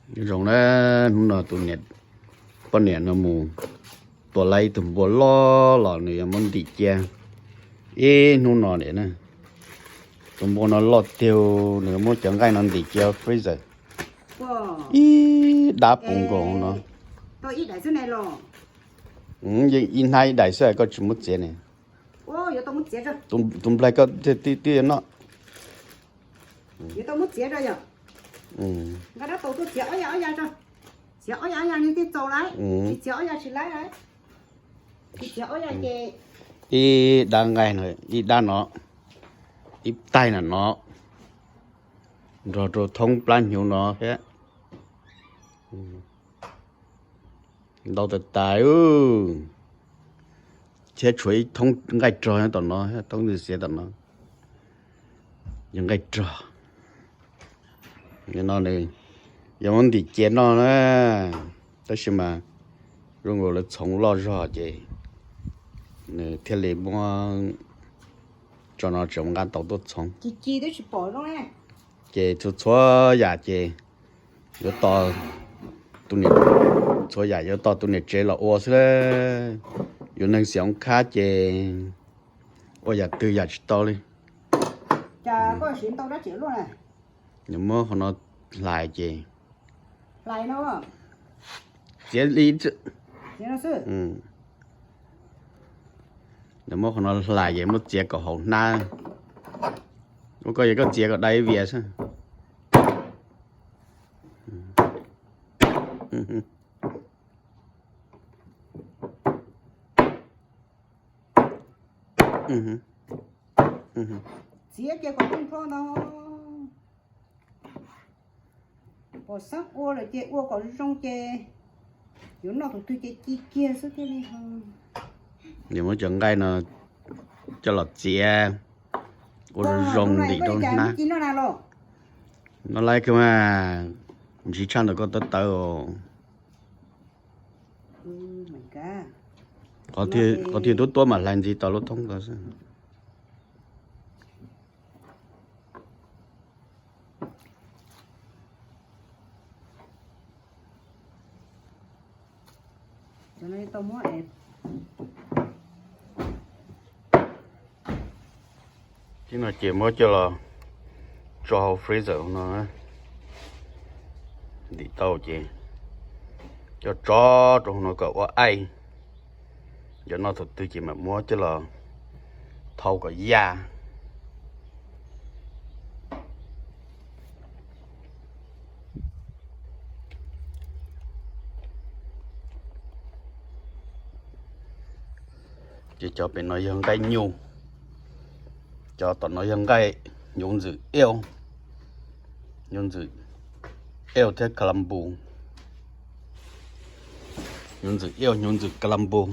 Zoo na, hnub no tus niam, poj niam no mus tua lawm ib tug npua loj los nws yuav muab ntim cia ib hnub no niam na. Tus npua no loj tiag, nws muab cov nqaij no ntim cia freezer. Ib dab puv nkaus no. Yeej ib hnab ib daim xwb koj tsis muab txiav ne. Tus nplaig koj twb yuav noj. Ib dab nqaij no, ib dab no, ib taig no no, nrog rau thoob plab hnyuv no thiab. Ntau tas tas, thiab tshuav ib thoob nqaij rog nyob tom no, thoob ntws xiav tom no, yog nqaij rog. No yog muab ntim cia noj na, tab sis mas zoo nkaus lawv txhoov loj zog ces nws thiaj li muab tso no tseem nqa tau tuaj txhoov. Ces txhua txhua yam ces yuav tos tus niam, txhua yam yuav tos tus niam tsev los ua xwb. Yus neeg xiam oob khab ces ua yam twg yam tsis tau li. Nws muab qhov no hlais ces txiav li. Nws muab qhov no hlais ces muab txiav kom haum hnab. Ua koj yog koj txiav kom dai vias xwb. Txiav kiag kom zoo nrho ntag. Pom xeeb ua lawm ces ua kom zoo ces yuav noj tus twg ces ci kiag xwb thiaj li ho. Nws muab cov nqaij no coj los txiav ua zoo zoo ntim rau hnab. No laiv kawg mas, ntshiv tshaj ntawm koj tawv tawv. Qhov tiag tuab tuab mas hlais ntxiv tau lub thoob ko xwb. Tib no ces muab coj los tso hauv freezer no, ntim tau ces coj tso rau hauv no kom ua aij. Yog noj thaum twg ces mam muab coj los thau kom yaj. Ces cov pem no yog nqaij nyuj, cov tom no yog nqaij hnyuv ntxwm iauj, hnyuv ntxwm iauj thiab ka la npus, hnyuv ntxwm iauj hnyuv ntxwm ka la npus.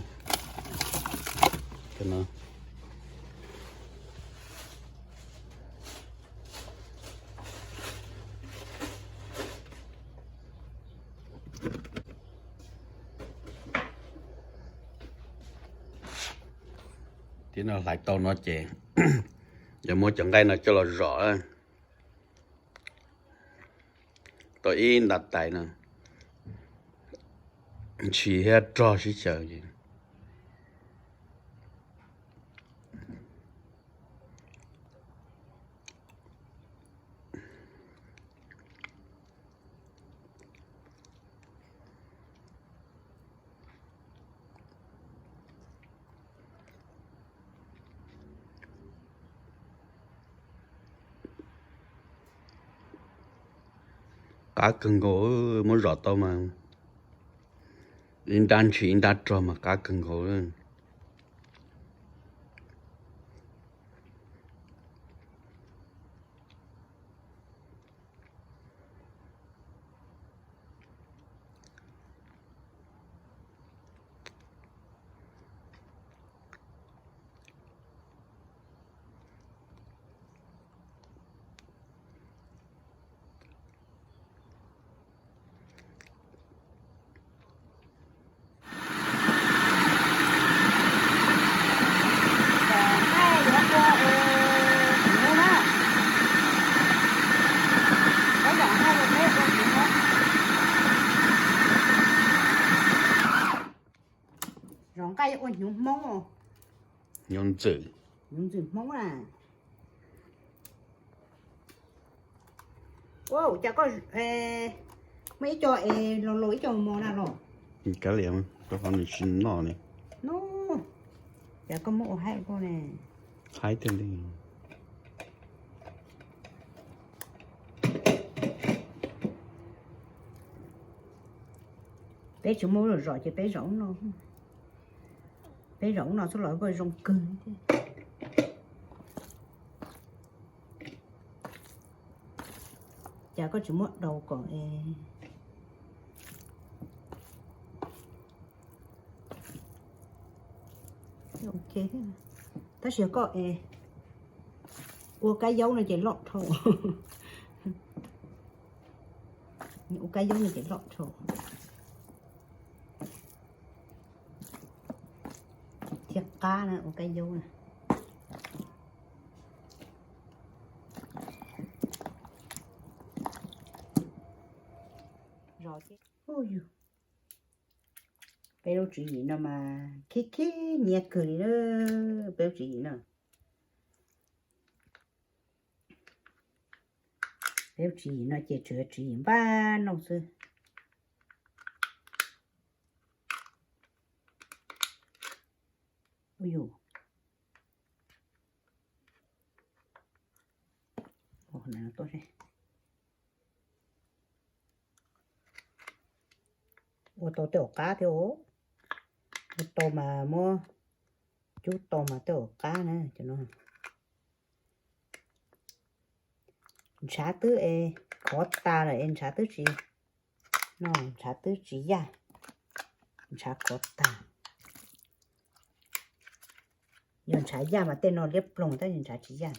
Tib no hlais tau no ces yuav muab cov nqaij no coj los zom tau ib nta tais no, ntshis thiab rog sib xyaw. Qab kawg nkaus, muab zom tau mas ib nrab ntshis ib nrab rog mas qab kawg nkaus. Ua hnyuv Hmoob, hnyuv ntxwm, hnyuv ntxwm Hmoob na. Ua cas koj muaj ib co es los los ib co mos na los? Kav liam, rau qhov nws tsis noj li. Cas koj muab ua haib koj ne? Haib tiag li. Peb tsis muaj lub zom ces peb zom ub no. Peb zom ub no xwb los zoo kawg thiab. Cas koj tsis muab daus kom es ok thiab. Tab sis koj es ua kab yaub no ces loj dhau. Ua kab yaub no ces loj dhau. Thiab qab na, ua kab yaub na. Zos ces, peb lub tswv yim no mas khib khib nyiab kawg li na, peb lub tswv yim no. Peb lub tswv yim no ces tsuas yog tswv yim npaj noj xwb. Ua yus, ua tau tej uas qab thiab os. Ua tau mas muab cub tau mas tej uas qab na cov no. Ntshav twb es khov tas lawm es ntshav twb tsis, no ntshav twb tsis yaj, ntshav khov tas. Yog ntshav yaj mas tej no liab ploog tab sis ntshav tsis yaj.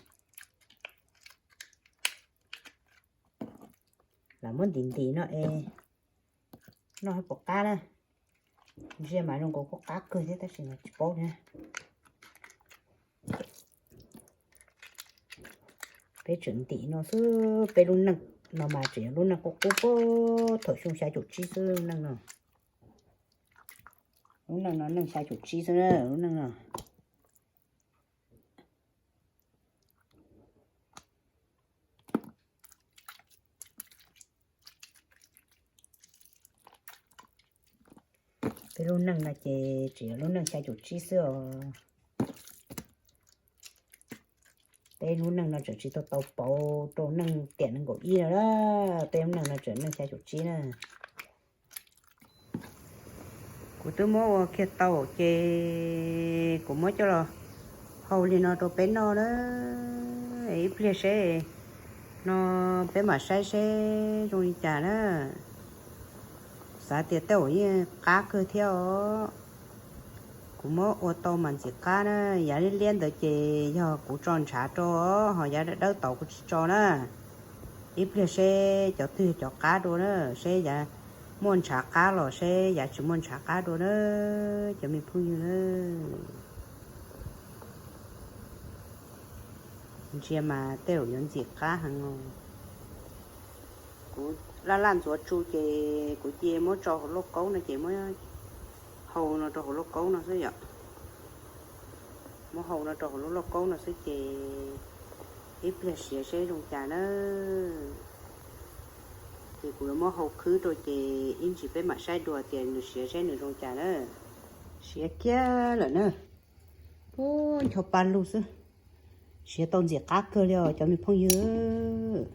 Lam muab ntim ntim no es noj hab pom qab na. Ntsia mas zoo nkaus kuj qab kawg thiab tab sis mas tsis paub thiab. Peb tseem ntim no xwb, peb lub neej no mas tseem yog lub neej qub qub puag thaum xyoo xya caum tsib xwb lub neej no. Lub neej no neej xya caum tsib xwb na lub neej no. Peb lub neej no ces tseem yog lub neej xya caum tsib xwb os. Peb lub neej no tseem tsis tau tau pauv rau neej tiam nees nkaum ib no na. Peb lub neej no tseem neej xya caum tsib na. Kuv twb muab ua kiag tau ces kuv muab coj los hau li no rau peb noj na. Ib pliag seb no peb mam saib seb zoo li cas na. Xav tias tej zaum yeej qab kawg thiab os. Kuv muab ua tau mas ntxim qab na. Yav liab liab ntawd ces yog kuv tso ntshav rau, ho yav dawb tod kuv tsis tso na. Ib pliag seb cov twg cov qab dua na, seb yav muaj ntshav qab los seb yav tsis muaj ntshav qab dua na, cov me phooj ywg na. Ntsia mas tej zaum yuav ntxim qab heev os. Kuv laj laj ntxuav tsu ces kuv cia muab tso hauv lauj kaub no ces muab hau no rau hauv lauj kaub no xwb yom. Muab hau no rau hauv lub lauj kaub no xwb ces ib pliag siav seb zoo cas na. Ces kuv yuav muab hau khwb rau ces ib ntsis peb mam saib dua tias nws siav seb nws zoo cas na. Siav kiag lawm na. Ub, ncho pa lug xwb. Siav tau ntxim qab kawg li os cov me phooj ywg.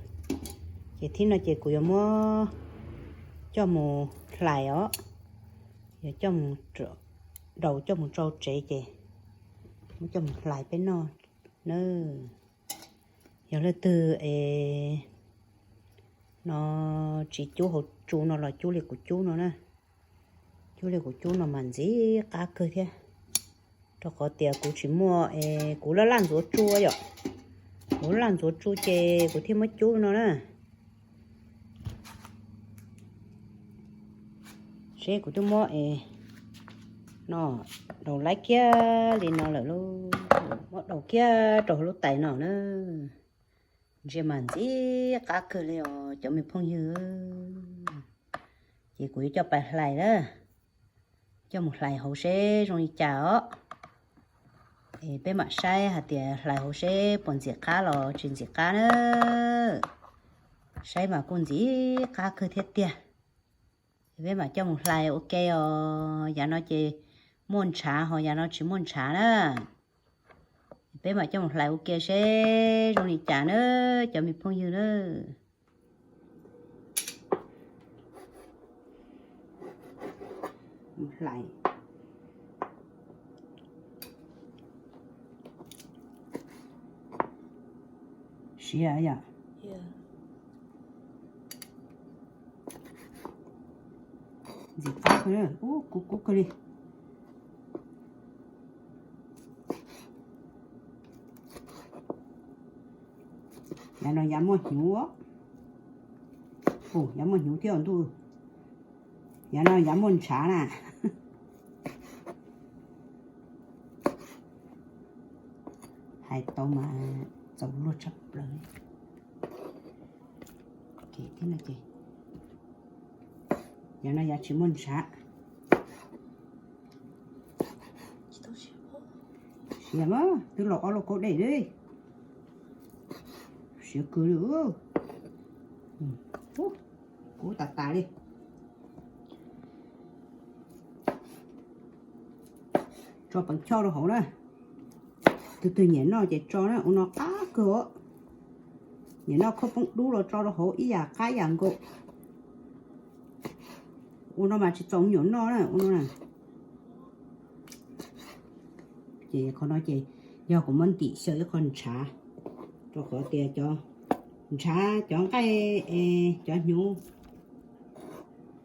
Ces thib no ces kuv yuav muab coj mus hlais os. Yuav coj mus, daus coj mus tsau tsev ces muab coj mus hlais peb noj na. Yog leej twg es no tsis cub hauv tsu no los cub li kuv cub no na. Cub li kuv cub no mas ntxim qab kawg thiab. Rau qhov tias kuv tsis muaj es kuv laj laj ntxuav tsu yom. Kuv laj ntxuav tsu ces kuv thiaj muab cub no na. Seb kuv twb muab es no daus laib kiag li no lawm lauj. Muab daus kiag rau hauv lub tais no na. Ntsia mas ntxim qab kawg li os cov me phooj ywg. Ces kuv yuav coj pais hlais na. Coj mus hlais hauv seb zoo li cas os. Es peb mam saib hais tias hlais hauv seb puas ntxim qab los tsis ntxim qab na. Saib mas kuj ntxim qab kawg thiab tiag. Peb mam coj mus hlais ua ke os. Yav no ces muaj ntshav ho yav no tsis muaj ntshav na. Peb mam coj mus hlais ua ke seb zoo li cas na, cov me phooj ywg na. Hlais siav yom. Ntxim qab kawg, kub kub kawg li. Yav no yav muaj hnyuv, yav muaj hnyuv thiab ntuj. Yav no yav muaj ntshav na. Hais tau mas txaus luag tshaj plaws. Yav no yav tsis muaj ntshav. Siav mas twb los ob lub kaub dej li. Siav kawg li. Kub tas tas li. Tso peev choj rau hauv na. Tus twg nyiam noj ces tso na, ua no qab kawg os. Nyiam noj khaub poob dub los tso rau hauv ib yam qab ib yam nkaus. Ua no mas tsis txaus me nyuam noj na, ua no na. Ces qhov no ces yog kuv muab ntim xyaw ib qho ntshav, rau qhov tias cov ntshav cov nqaij es cov hnyuv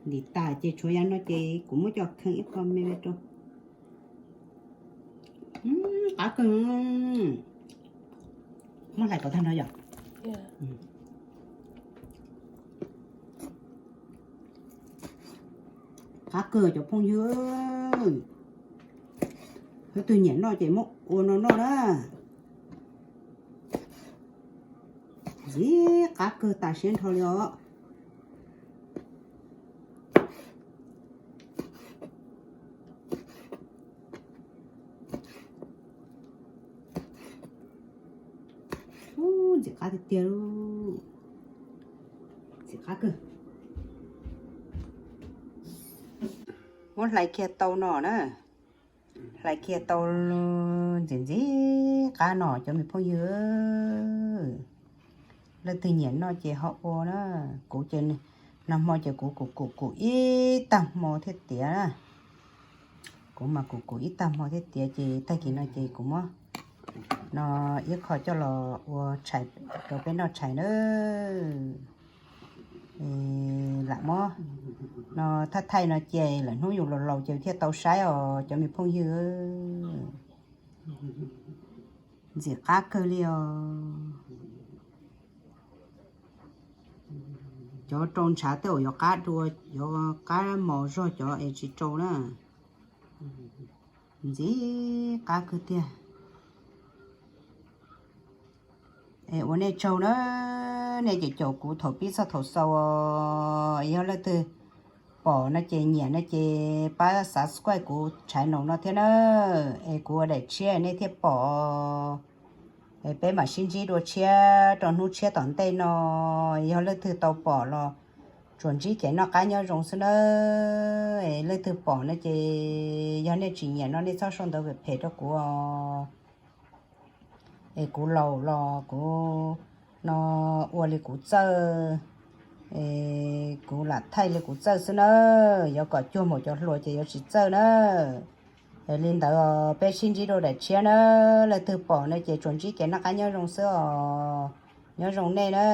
ntim tas ces tshuav yav no ces kuv muab coj kheej ib qho me me rau. Qab kawg. Muab hlais kom tag nrho yom. Qab kawg cov phooj ywg. Leej twg nyiam noj ces muab ua no noj na. Ntxim qab kawg tas siab nrho li os. Ub, ntxim qab tiag tiag lauj. Ntxim qab kawg. Muab hlais kiag tau no na. Hlais kiag tau ntxim ntxim qab no cov me phooj ywg. Leej twg nyiam noj ces ho ua na. Kuv ces nag hmo ces kuv kuv kuv kuv ib tag hmo thiab tiav na. Kuv mas kuv kuv ib tag hmo thiab tiav ces tag kis no ces kuv muab no ib qho coj los ua tshais rau peb noj tshais na. Lam muab no thaij thaij no ces lwm hnub yus laus laus ces thiaj tau saib os cov me phooj ywg. Ntxim qab kawg li os. Cov rau ntshav tej zaum yuav qab dua, yuav qab mos zog cov es tsis rau na. Ntxim qab kawg tiag. Es ua nej tsaug na, nej ces caum kuv thaum pib txog thaum xaus os. Yog leej twg pom no ces nyiam no ces pab subscribe kuv channel no thiab na. Es kuv ua daim tshiab nej thiaj pom. Es peb mam sib ntsib dua tshiab rau hnub tshiab tom ntej no. Yog leej twg tau pom los tsuas ntsib kev noj qab nyob zoo xwb na. Es leej twg pom no ces yog nej tsis nyiam no nej txhob sau ntawv phem phem rau kuv os. Es kuv laus los kuv no ua li kuv txawj, es kuv lam thaij li kuv txawj xwb na. Yuav kom cuag npaum cov hluas ces yuav tsis txawj na. Es li ntawd peb sib ntsib dua daim tshiab na. Leej twg pom no ces tsuas ntsib kev noj qab nyob zoo xwb os. Nyob zoo nej na.